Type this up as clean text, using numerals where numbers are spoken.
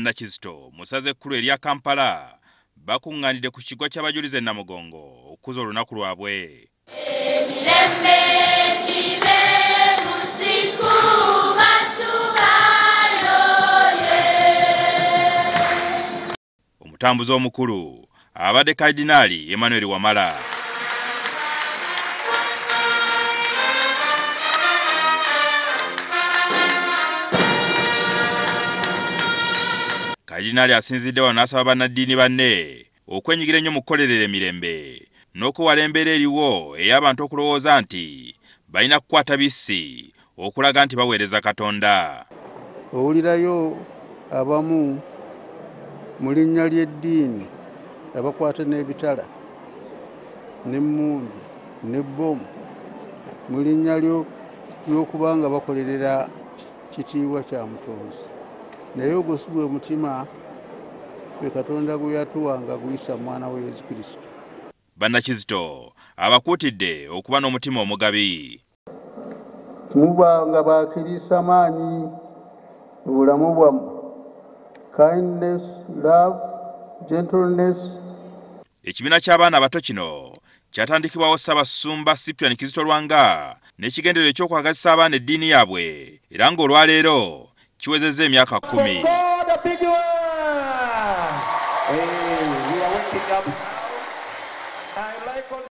Bannakizito mu ssaza ekkulu erya Kampala bakuŋŋaanidde ku kiggwa ky'abajulizi e Namugongo okukuza olunaku lwabwe. Omutambuze omukulu abadde Kalidinaali Emmanuel Wamala. Kalidinaali asinzidde wano n'asaba bannaddiini banne okwenyigira ennyo mu kukolerera emirembe n'okwewala embeera eriwo ey'abantu okulowooza nti balina kukwata bissi okulaga nti baweereza Katonda. Owulirayo abamu mu linnya ly'eddiini abakwata n'ebitala n'emmundu n'ebbomu mu linnya ly'okuba nga bakolerera kitiibwa kya Mutonzi. Naye ogwo si gwe mutima gwe Katonda gwe yatuwa nga guyisa mwana we Yesu Kristo. Bannakizito abakuutidde okuba n'omutima omugabi. Mubanga bakiriisa maanyi mu bulamu bwammwe. Kindness, love, gentleness. Ekibiina ky'abaana abato kino kyatandikibwawo Ssaabasumba Cyprian Kizito Lwanga n'ekigendererwa eky'okwagazisa abaana eddiini yaabwe era ng'olwaleero kiwezezza emyaka 10. Hey, we are waking up.